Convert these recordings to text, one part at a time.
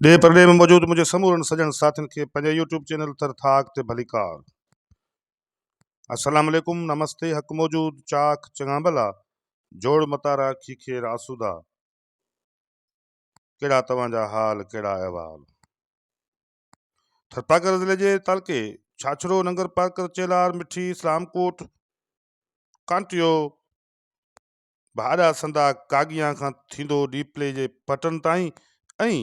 ڏيهه پرڏيهه ۾ موجود منهنجي سمورن سڄڻ ساٿين کي پنهنجي يوٽيوب چينل ٿر ٿاڪ تي ڀليڪار. السلام عليڪم نمستي حق موجود چاڪ چڱا ڀلا جوڙ متارا کيکير آسودا ڪهڙا توهان جا حال ڪهڙا احوال. ٿرپارڪر ضلعي جي تعلقي ڇاڇرو ننگر پارڪر چيلار مٺي اسلام ڪوٽ ڪانٽيو ڀاڏا سندا ڪاڳيان کان ٿيندو ڏيپلي جي پٽن تائين ۽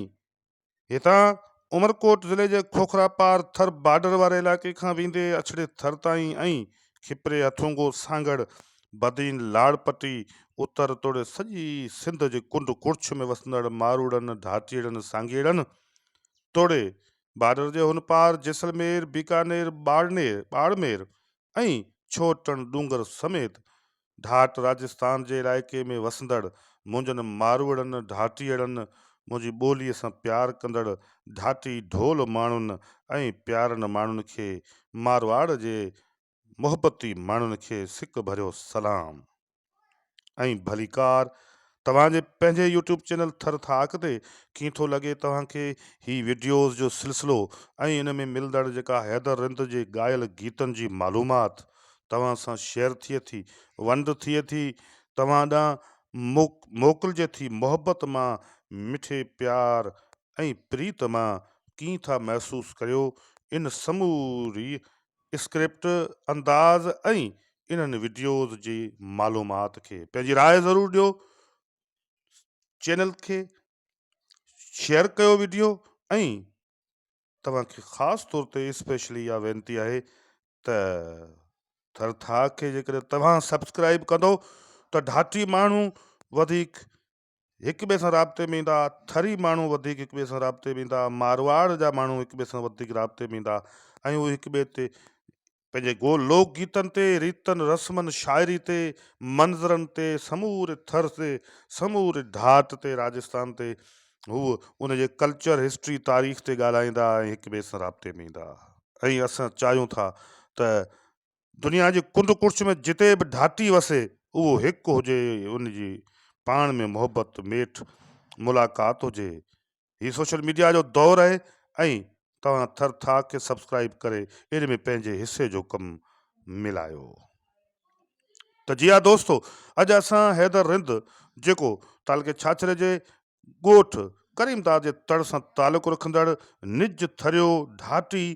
هتان عمرڪوٽ ضلعي جي کوکرا پار ٿر بارڊر واري علائقي کان ويندي اڇڙي ٿر تائين ۽ کپري هٿونگو سانگهڙ بدين لاڙ پٽي اتر توڙي سڄي سنڌ جي ڪنڊ ڪڙڇ ۾ وسندڙ ماروئڙن ڍاٽيئڙن سانگيئڙن توڙي بارڊر جي هن پار جيسلمير بيڪانير ٻاڙنير ٻاڙمير ۽ ڇوٽڻ ڏونگر سميت ڍاٽ راجستان جي علائقي ۾ وسندڙ منهنجن ماروئڙن، ڍاٽيئڙن، منهنجي ٻوليء سان پيار ڪندڙ ڍاٽي ڍول ماڻهن ۽ پيارن ماڻهن کي مارواڙ جي محبتي ماڻهن کي سڪ ڀريو سلام ۽ ڀليڪار توهان جي پنهنجي يوٽيوب چينل ٿر ٿاڪ تي ڪيئن ٿو لڳي توهان کي هي وڊيوز جو سلسلو ۽ ان ۾ ملندڙ جيڪا حيدر رند جي ڳايل گيتن جي معلومات توهان سان شيئر ٿئي ٿي ونڊ ٿئي ٿي توهان ڏانهن موڪلجي ٿي محبت مان مٺي پيار ۽ پريت مان ڪيئن ٿا محسوس ڪريو ان سموري اسڪرپٽ، انداز ۽ انهن وڊيوز جي معلومات کي پنهنجي راء ضرور ڏيو چينل کي شيئر ڪيو وڊيو ۽ توهان کي خاص طور تي اسپيشلي اها وينتي آهي ته ٿر ٿا کي جيڪڏهن توهان سبسڪرائب ڪندو ته ڍاٽي ماڻهو وڌيڪ هڪ ٻئي سان رابطي ۾ ايندا، ٿري ماڻهو وڌيڪ هڪ ٻئي سان رابطي ۾ ايندا، مارواڙ جا ماڻهو هڪ ٻئي سان وڌيڪ رابطي ۾ ايندا ۽ اهي هڪ ٻئي تي پنهنجي گو لوڪ گيتن تي، ريتن رسمن، شاعري تي، منظرن تي، سموري ٿر تي، سموري ڍاٽ تي، راجستان تي هو ان جي ڪلچر، هسٽري، تاريخ تي ڳالهائيندا ۽ هڪ ٻئي سان رابطي ۾ ايندا ۽ اسان چاهيون ٿا ته دنيا جي ڪنڊ ڪڙڇ ۾ جتي به ڍاٽي وسي اهو هڪ هجي ان جي پاڻ ۾ محبت ميٺ ملاقات هجي هي سوشل ميڊيا جو دور آهي ۽ توهان ٿر ٿاڪ کي سبسڪرائب ڪري ان ۾ پنهنجي حصي جو ڪم ملايو ته جي ها دوستو اڄ اسان حيدر رند جيڪو تعلقي ڇاڇري جي ڳوٺ ڪريمداد جي تڙ سان تعلق رکندڙ نج ٿريو ڍاٽي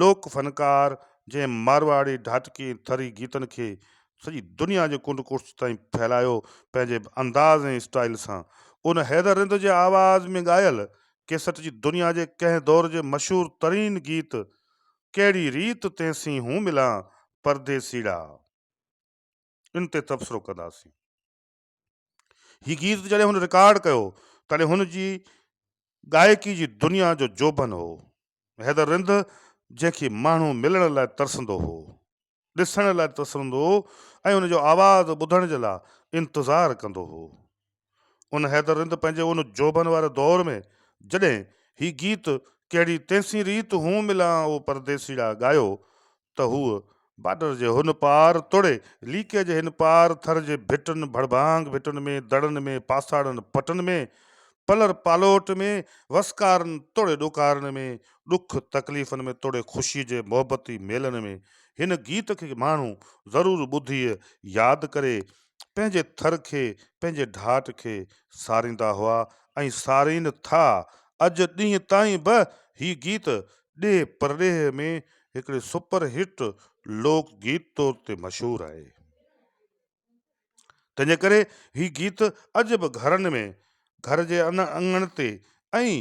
لوڪ فنڪار جنهن مارواڙي ڍاٽڪي ۽ ٿري گيتن کي سڄي دنيا جي ڪنڊ ڪڙڇ تائين ڦهلايو پنهنجي انداز ۽ اسٽائيل سان ان حيدر رند جي آواز ۾ ڳايل ڪيسٽ جي دنيا جي ڪنهن دور جي مشهور ترين گيت ڪهڙي ريت تيسين هون ملان پرديسيڙا ان تي تبصرو ڪنداسين. هي گيت جڏهن هن رڪارڊ ڪيو تڏهن هن جي گائڪي جي دنيا جو جوڀن هو. حيدر رند جنهن کي ماڻهو ملڻ لاء ترسندو هو، ڏسڻ لاء ترسندو هو ۽ ان جو آواز ٻڌڻ جي لاء انتظار ڪندو هو. ان حيدر رند پنهنجي ان جوڀن واري دور ۾ جڏهن هي گيت ڪهڙي تيسين ريت هون ملان او پرديسيڙا ڳايو ته هوء بارڊر جي هن پار توڙي ليڪي جي هن پار ٿر جي ڀٽن، ڀڙڀانگ ڀٽن ۾، دڙن ۾، پاساڙن پٽن ۾، پلر پالوٽ ۾، وسڪارن توڙي ڏوڪارن ۾، ڏک تڪليفن ۾ توڙي خوشي جي محبتي ميلن ۾ هن گيت کي ماڻهو ضرور ٻڌي ياد ڪري پنهنجي ٿر کي، پنهنجي ڍاٽ کي ساريندا هئا ۽ سارين ٿا. اڄ ڏينهن تائين به هي گيت ڏيهه پرڏيهه ۾ هڪڙي سپر هٽ لوڪ گيت طور تي مشهور آهي. تنهن جي ڪري هي گيت اڄ به گهرن ۾، گهر جي اڱڻ تي ۽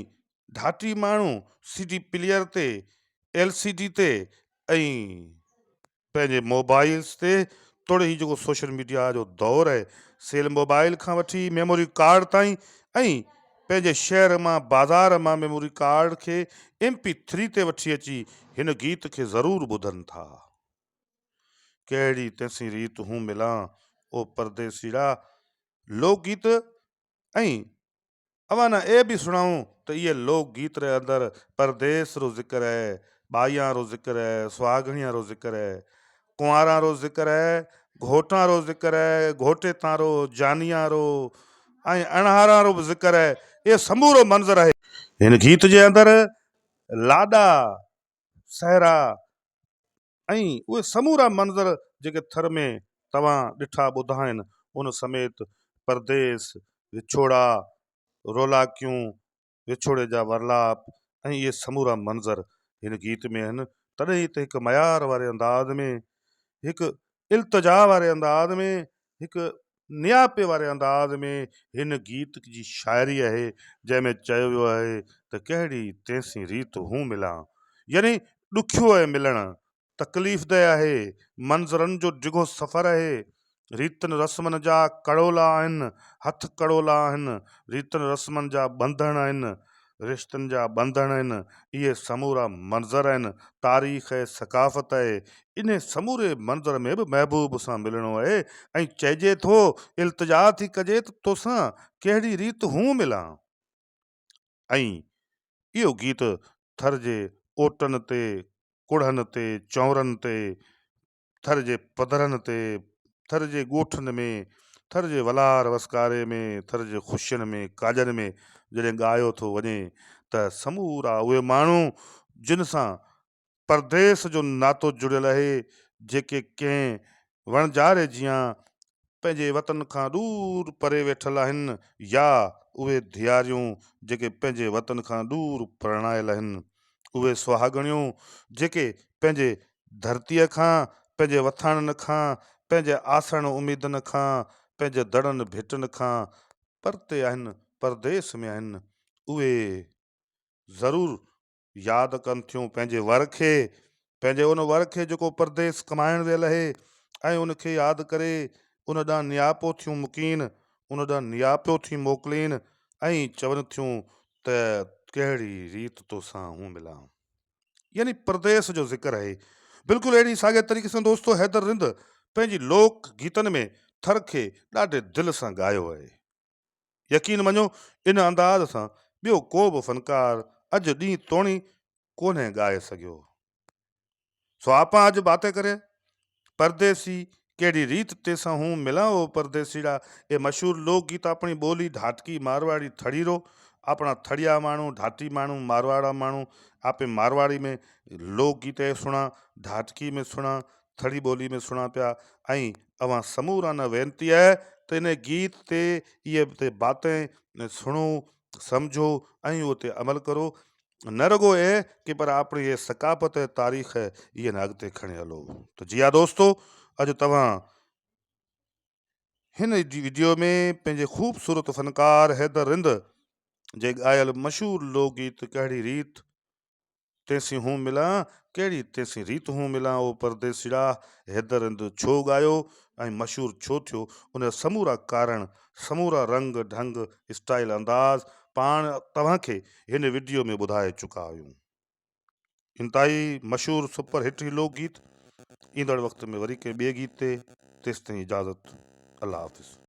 ڍاٽي ماڻهو سي ڊي پليئر تي، ايل سي ڊي تي ۽ پنهنجي موبائلز تي توڙي هي جيڪو سوشل ميڊيا جو دور آهي سيل موبائل کان وٺي ميموري ڪارڊ تائين ۽ پنهنجي شهر مان بازار مان ميموري ڪارڊ کي ايم پي ٿري تي وٺي اچي هن گيت کي ضرور ٻڌن ٿا. ڪهڙي تيسين ريت هون ملان او پرديسيڙا لوڪ گيت ۽ اوهان نه اي به سڻائون ته اهي لوڪ گيت ري اندر پرديس رو ذڪر اهي، ٻائيان رو ذڪر اهي، سهاڳڻيان رو ذڪر اهي، ڪنواران رو ذڪر اهي، گهوٽان رو ذڪر اهي، گهوٽيتان رو، جانيان رو ۽ اڻهاران رو به ذڪر اهي، اهي سمورو منظر اهي. هن گيت جي اندر لاڏا، سهرا ۽ اهي سمورا منظر جيڪي ٿر ۾ توهان ڏٺا ٻڌا آهن، ان سميت پرديس، وڇوڙا، رولاڪيون، وڇوڙي جا ورلاپ ۽ اهي سمورا منظر هن گيت ۾ آهن، تڏهن ئي ته هڪ معيار واري انداز ۾، هڪ التجا واري انداز ۾، هڪ نياپي واري انداز ۾ هن گيت جي شاعري آهي، جنهن ۾ چيو ويو آهي ته ڪهڙي تيسين ريت هون ملان يعني ڏکيو آهي ملڻ، تڪليف ده آهي، منظرن جو ڊگهو سفر آهي، ريتن رسمن جا ڪڙولا آهن، هٿ ڪڙولا آهن، ريتن رسمن جا ٻنڌڻ آهن، رشتن جا ٻنڌڻ آهن، اهي سمورا منظر آهن، تاريخ ۽ ثقافت آهي، انهي سموري منظر ۾ به محبوب سان ملڻو آهي ۽ چئجي ٿو، التجا ٿي ڪجي ته توسان ڪهڙي ريت هون ملان. ۽ اهو گيت ٿر جي اوٽن تي، ڪڙهن تي، چؤنرن تي، ٿر جي پڌرن تي، ٿر جي ڳوٺن ۾، ٿر جي ولار وسڪاري ۾، ٿر جي خوشين ۾، ڪاڄن ۾ جڏهن ڳايو ٿو وڃي ته سمورا اهي ماڻهو جن سان پرديس جو ناتو جڙيل اهي، جيڪي ڪنهن وڻجاري جيان پنهنجي وطن کان ڏور پري ويٺل آهن يا اهي ڌياريون جيڪي پنهنجي وطن کان ڏور پرڻايل آهن، اهي سهاڳڻيون جيڪي پنهنجي ڌرتيء کان، پنهنجي وٿاڻن کان، پنهنجي آسڻ اميدن کان، پنهنجي دڙن ڀٽن کان پرتي آهن، پرديس ۾ آهن، اهي ضرور ياد ڪن ٿيون پنهنجي ور کي، پنهنجي ان ور کي جيڪو پرديس ڪمائڻ ويل اهي ۽ ان کي ياد ڪري ان ڏانهن نياپو ٿيون مڪين، ان ڏانهن نياپو ٿيون موڪلين ۽ چون ٿيون ته ڪهڙي ريت توسان هون ملان. يعني پرديس جو ذڪر اهي. بلڪل اهڙي ساڳئي طريقي سان دوستو حيدر رند پنهنجي لوڪ گيتن ۾ ٿر کي ڏاڍي دل سان ڳايو اهي. يقين مڃو ان انداز سان ٻيو ڪو به فنڪار اڄ ڏينهن توڻي ڪونهي ڳائي سگهيو. سو آپان اڄ باتي ڪري پرديسي ڪهڙي ريت تيسان هون ملان او پرديسيڙا اي مشهور لوڪ گيت آپڻي ٻولي ڍاٽڪي مارواڙي ٿڙي رو آپڻا ٿڙيا ماڻهو ڍاٽي ماڻهو مارواڙا ماڻهو آپي مارواڙي ۾ لوڪ گيت اي سڻا ڍاٽڪي ۾ سڻا ٿڙي ٻولي ۾ سڻا پيا ۽ اوهان سمورا نه وينتي آهي ته ان گيت تي اهي تي باتين سڻو سمجهو ۽ اهو تي عمل ڪرو نه رڳو اي ڪي پر آپڻي اي ثقافت ۽ تاريخ اهي نه اڳتي کڻي هلو ته جي ها دوستو اڄ توهان هن وڊيو ۾ پنهنجي خوبصورت فنڪار حيدر رند جي ڳايل مشهور لوڪ گيت ڪهڙي ريت تيسين هون ملان، ڪهڙي تيسين ريت هون ملان او پرديسيڙا، حيدر رند ڇو ڳايو ۽ مشهور ڇو ٿيو، ان جا سمورا ڪارڻ، سمورا رنگ ڍنگ، اسٽائيل انداز پاڻ توهان کي هن وڊيو ۾ ٻڌائي چڪا آهيون. انتهائي مشهور سپر هٽ هي لوڪ گيت، ايندڙ وقت ۾ وري ڪنهن ٻئي گيت تي، تيستائين اجازت، الله حافظ.